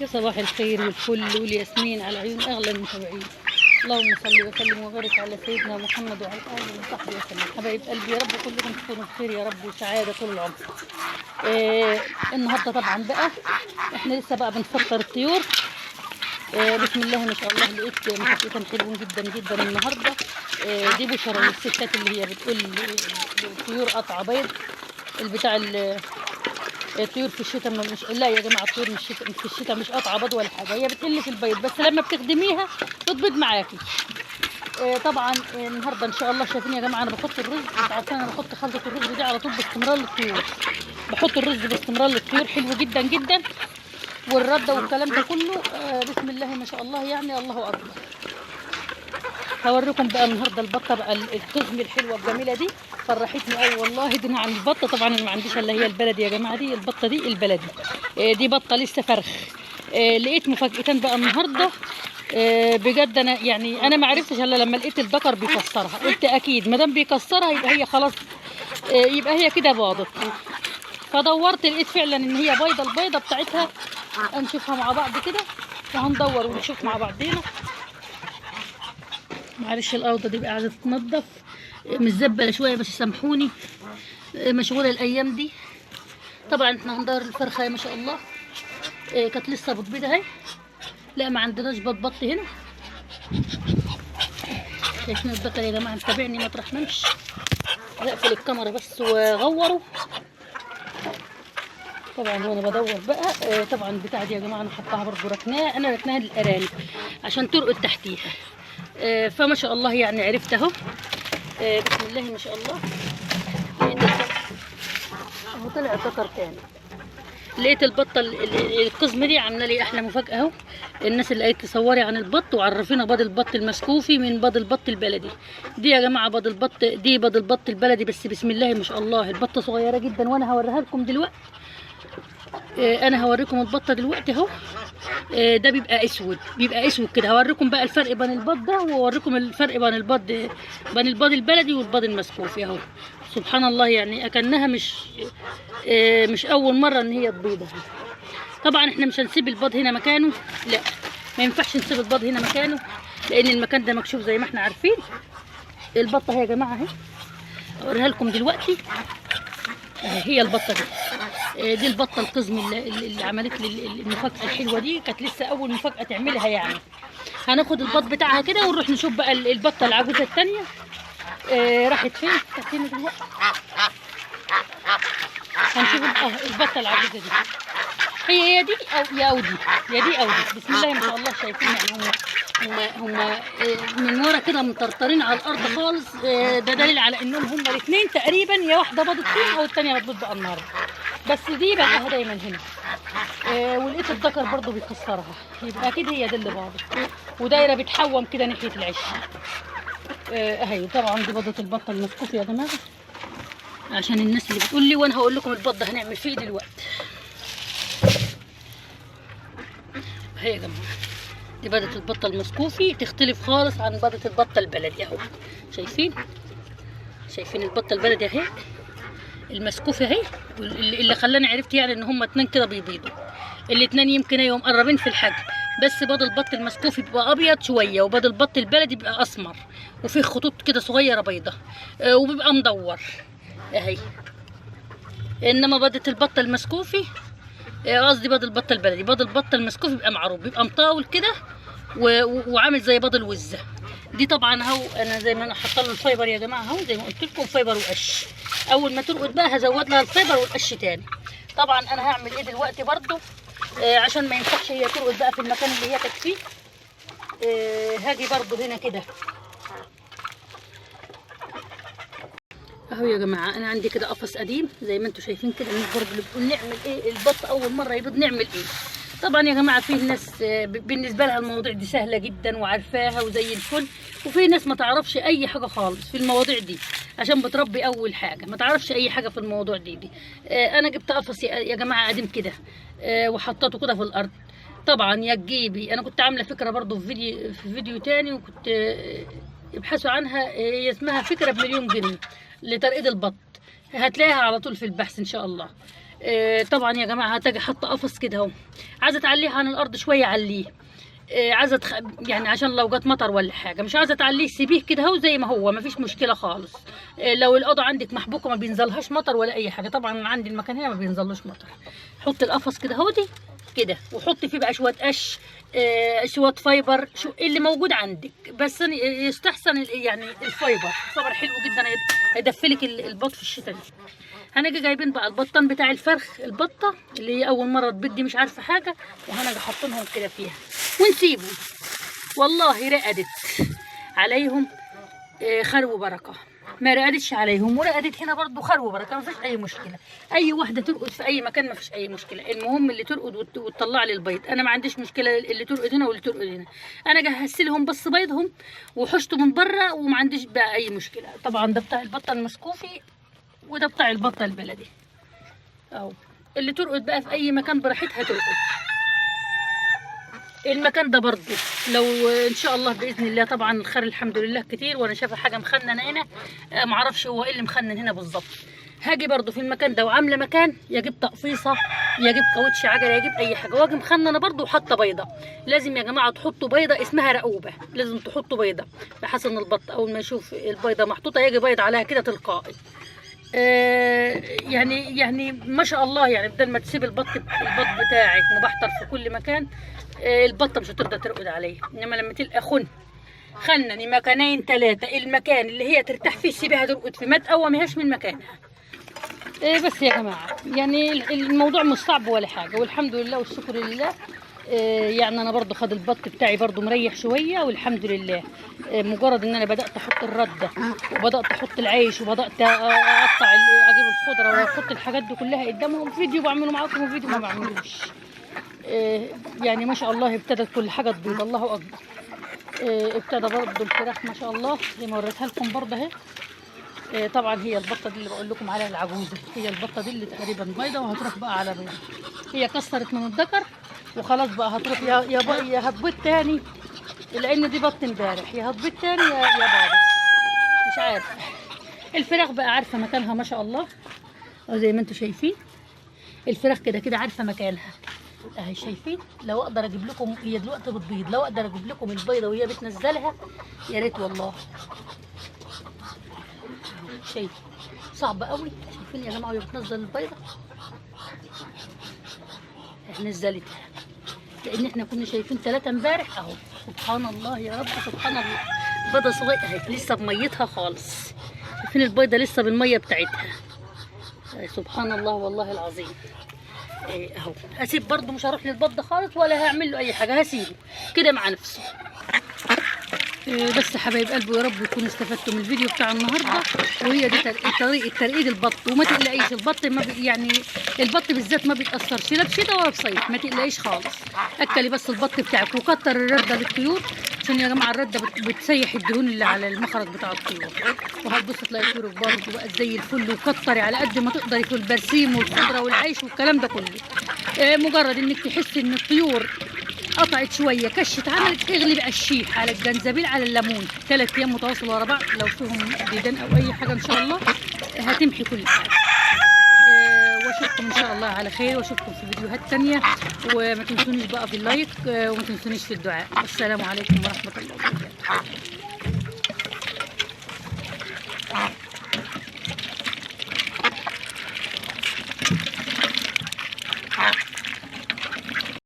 يا صباح الخير والفل والياسمين على عيون اغلى المتابعين. اللهم صل وسلم وبارك على سيدنا محمد وعلى اله وصحبه وسلم. حبايب قلبي يا رب كلكم تكونوا بخير يا رب وسعادة طول العمر. النهارده طبعا بقى احنا لسه بقى بنفطر الطيور. بسم الله ما شاء الله، لقيت مفاجأتين حلوين جدا جدا النهارده. دي بشرى للستات اللي هي بتقول الطيور قطع بيض البتاع الطيور في الشتاء مش، لا يا جماعة الطيور مش في الشتاء مش قطع بيض ولا حاجة، هي بتقل في البيض بس لما بتخدميها بتبيض معاكي. طبعا النهارده ان شاء الله شايفين يا جماعة انا بحط الرز، انتوا عارفين انا بحط خلطه الرز دي على طول باستمرار للطيور، بحط الرز باستمرار للطيور حلو جدا جدا، والرده والكلام ده كله. بسم الله ما شاء الله، يعني الله اكبر. هوريكم بقى النهارده البطة بقى القزم الحلوة الجميلة دي، فرحتني قوي والله. دي عن البطة طبعا انا ما عنديش الا هي البلدي يا جماعة، دي البطة دي البلدي. دي بطه لسه فرخ. لقيت مفاجأتين بقى النهارده. بجد انا يعني انا ما عرفتش الا لما لقيت الذكر بيكسرها، قلت اكيد ما دام بيكسرها يبقى هي خلاص، يبقى هي كده باضت. فدورت لقيت فعلا ان هي بيضة، البيضة بتاعتها نشوفها مع بعض كده، وهندور ونشوف مع بعضينا. معلش الأوضة دي بقى عايزة تتنضف، متزبلة شوية بس سامحوني، مشغولة الأيام دي. طبعا احنا هندور الفرخة ما شاء الله، كانت لسه بتبيض اهي. لا ما عندناش بط بط هنا. شايفين الذكر يا جماعة متابعني ما ترحمنش. اقفل الكاميرا بس واغوره. طبعا وانا بدور بقى، طبعا بتاع دي يا جماعة انا حطاها برضو ركناها، انا ركناها للارانب عشان ترقد تحتيها. فما شاء الله يعني عرفت اهو. بسم الله ما شاء الله، اهو طلع ذكر تاني. لقيت البطة القزم دي عامله لي احلى مفاجاة اهو. الناس اللي قالت تصوري عن البط وعرفينا بيض البط المسكوفي من بيض البط البلدي. دي يا جماعة بيض البط، دي بيض البط البلدي بس بسم الله ما شاء الله البطة صغيرة جدا، وانا هوريها لكم دلوقتي. انا هوريكم البطة دلوقتي اهو. ده بيبقى اسود، بيبقى اسود كده. هوريكم بقى الفرق بين البط ده، واوريكم الفرق بين البط، بين البيض البلدي والبيض المسكوفي اهو. سبحان الله، يعني اكنها مش اول مرة ان هي تبيض. طبعا احنا مش هنسيب البيض هنا مكانه، لا ما ينفعش نسيب البيض هنا مكانه، لان المكان ده مكشوف زي ما احنا عارفين. البطة اهي يا جماعة اهي، اوريها لكم دلوقتي. هي البطة دي، دي البطة القزم اللي عملت لي المفاجاة الحلوة دي، كانت لسه اول مفاجاة تعملها يعني. هناخد البط بتاعها كده ونروح نشوف بقى البطة العجوزة الثانية. راحت فين؟ كانت فين دلوقتي؟ هنشوف البطة العجوزة دي، هي يا دي او يا او دي، يا دي او دي. بسم الله ما شاء الله، شايفين يعني هم من ورا كده مطرطرين على الارض خالص. ده دليل على انهم هم الاثنين تقريبا، يا واحدة باضت فيهم او الثانية هتبيض بقى النهارده، بس دي بقى دايما هنا. ولقيت الذكر برضو بيكسرها، يبقى اكيد هي دي اللي باضت، ودايره بتحوم كده ناحية العش. اهي طبعا دي بيضة البطة المسكوف يا جماعة، عشان الناس اللي بتقول لي، وانا هقول لكم البط ده هنعمل فيه دلوقتي. اهي يا جماعة دي بيضة البطة المسكوفي، تختلف خالص عن بيضة البطة البلدي اهو. شايفين؟ شايفين البطة البلدي اهي، المسكوفي اهي. اللي خلاني عرفت يعني ان هما اتنين كده بيبيضوا، الاتنين يمكن ايوه مقربين في الحجم، بس بيض البط المسكوفي بيبقى ابيض شوية، وبيض البط البلدي بيبقى اسمر وفيه خطوط كده صغيرة بيضة، وبيبقى مدور اهي. انما بيضة البطة المسكوفي، قصدي بيض البطة البلدي، بيض البطة المسكوفي بيبقى معروف، بيبقى مطاول كده وعامل زي بيض الوزه. دي طبعا اهو انا زي ما انا حاطه له ال fiber يا جماعة اهو، زي ما قلت لكم fiber وقش. اول ما ترقد بقى هزود لها ال fiber والقش تاني. طبعا انا هعمل ايه دلوقتي برضو، عشان ما ينفعش هي ترقد بقى في المكان اللي هي كانت فيه. هاجي برضو هنا كده اهو يا جماعة. انا عندي كده قفص قديم زي ما انتم شايفين كده. الناس برضو اللي بتقول نعمل ايه البط اول مرة يبيض نعمل ايه. طبعا يا جماعة في ناس بالنسبة لها المواضيع دي سهلة جدا وعارفاها وزي الفل، وفي ناس ما تعرفش اي حاجة خالص في المواضيع دي، عشان بتربي اول حاجة ما تعرفش اي حاجة في الموضوع دي. انا جبت قفص يا جماعة قديم كده، وحطيته كده في الارض. طبعا يا تجيبي، انا كنت عامله فكرة برضو في فيديو تاني، وكنت ابحثوا عنها، هي اسمها فكرة بمليون جنيه لترقيد البط، هتلاقيها على طول في البحث ان شاء الله. طبعا يا جماعة هتجي حاطه قفص كده اهو، عايزه تعليه عن الارض شوية عليه، عايزه يعني عشان لو جت مطر ولا حاجة، مش عايزه تعليه سيبيه كده اهو زي ما هو، مفيش مشكلة خالص. لو الاوضة عندك محبوكه ما بينزلهاش مطر ولا اي حاجة، طبعا عندي المكان هنا ما بينزلوش مطر. حط القفص كده اهو دي كده، وحطي فيه بقى شوية قش، شوية fiber، شو اللي موجود عندك، بس يستحسن يعني ال fiber. ال fiber حلو جدا، هيدفلك البط في الشتاء دي. هنجي جايبين بقى البطن بتاع الفرخ، البطة اللي هي اول مرة تبدي مش عارفه حاجة، وهنجي حاطينهم كده فيها ونسيبه. والله رقدت عليهم خير وبركة، ما رقدتش عليهم ورقدت هنا برضو خير وبركة، ما فيش اي مشكلة. اي واحدة ترقد في اي مكان ما فيش اي مشكلة، المهم اللي ترقد وتطلع لي البيض، انا ما عنديش مشكلة اللي ترقد هنا واللي ترقد هنا. انا جهزت لهم بس بيضهم وحشته من بره وما عنديش بقى اي مشكلة. طبعا ده بتاع البطة المسكوفي وده بتاع البطة البلدي اهو. اللي ترقد بقى في اي مكان براحتها ترقد. المكان ده برضو لو ان شاء الله باذن الله، طبعا الخير الحمد لله كتير، وانا شايفه حاجة مخننه هنا، معرفش هو ايه اللي مخنن هنا بالظبط. هاجي برضو في المكان ده وعامله مكان، يجيب تقفيصه، يجيب كاوتش عجله، يجيب اي حاجة، واجي مخننه برضو وحاطه بيضة. لازم يا جماعة تحطوا بيضة اسمها رقوبه، لازم تحطوا بيضة بحيث ان البط اول ما يشوف البيضة محطوطة يجي بيض عليها كده تلقائي. يعني ما شاء الله، يعني بدل ما تسيب البط بتاعك مبحتر في كل مكان، البطة مش هترضى ترقد عليه. انما لما تلقى خنني مكانين ثلاثة، المكان اللي هي ترتاح فيه سيبيها ترقد فيه، ما تقوميهاش من مكانها. بس يا جماعة يعني الموضوع مش صعب ولا حاجة، والحمد لله والشكر لله. يعني انا برضو خد البط بتاعي برضو مريح شوية والحمد لله. مجرد ان انا بدات احط الردة وبدات احط العيش وبدات اقطع اجيب الخضرة واحط الحاجات دي كلها قدامهم، فيديو بعمله معاكم وفيديو ما بعملوش. يعني ما شاء الله ابتدت كل حاجة تبيض، الله اكبر. ابتدى برضو الفراخ ما شاء الله زي ما وريتها لكم برضه اهي. طبعا هي البطة دي اللي بقول لكم عليها العجوزة، هي البطة دي اللي تقريبا بيضة وهتروح بقى على بيضة. هي كسرت من الذكر وخلاص بقى هتروح يا هتبيض تاني، لان دي بط امبارح، يا هتبيض تاني يا باضت، مش عارفه. الفراخ بقى عارفه مكانها ما شاء الله، زي ما انتم شايفين الفراخ كده كده عارفه مكانها اهي. شايفين؟ لو اقدر اجيب لكم، هي دلوقتي بتبيض، لو اقدر اجيب لكم البيضة وهي بتنزلها يا ريت والله. شايف صعب قوي، شايفين يا جماعة وهي بتنزل البيضة؟ نزلتها، لان احنا كنا شايفين 3 امبارح اهو. سبحان الله يا رب، سبحان الله. بيضة صغيرة اهي لسه بميتها خالص، شايفين البيضة لسه بالمية بتاعتها، سبحان الله والله العظيم. اهو هسيب برضو، مش هروح للبط خالص ولا هعمل له اي حاجة، هسيبه كده مع نفسه. بس حبايب قلبي، يا رب يكونوا استفدتوا من الفيديو بتاع النهارده. وهي دي طريقه ترقيد البط، وما تقلقيش البط ما يعني البط بالذات ما بيتاثرش لا بشتاء ولا بصيف، ما تقلقيش خالص. اكلي بس البط بتاعك وكتر الردة للطيور، عشان يا جماعة الردة بتسيح الدهون اللي على المخرج بتاع الطيور، وهتبص تلاقي طيورك برضه بقت زي الفل. وكتري على قد ما تقدري في البرسيم والخضره والعيش والكلام ده كله. مجرد انك تحسي ان الطيور قطعت شوية، كشت، عملت، اغلي بقى الشيح على الجنزبيل على الليمون 3 ايام متواصل ورا بعض، لو فيهم ديدان او اي حاجة ان شاء الله هتمحي كل حاجة. واشوفكم ان شاء الله على خير، واشوفكم في فيديوهات ثانية، وما تنسونيش بقى في اللايك، وما تنسونيش في الدعاء. والسلام عليكم ورحمة الله وبركاته.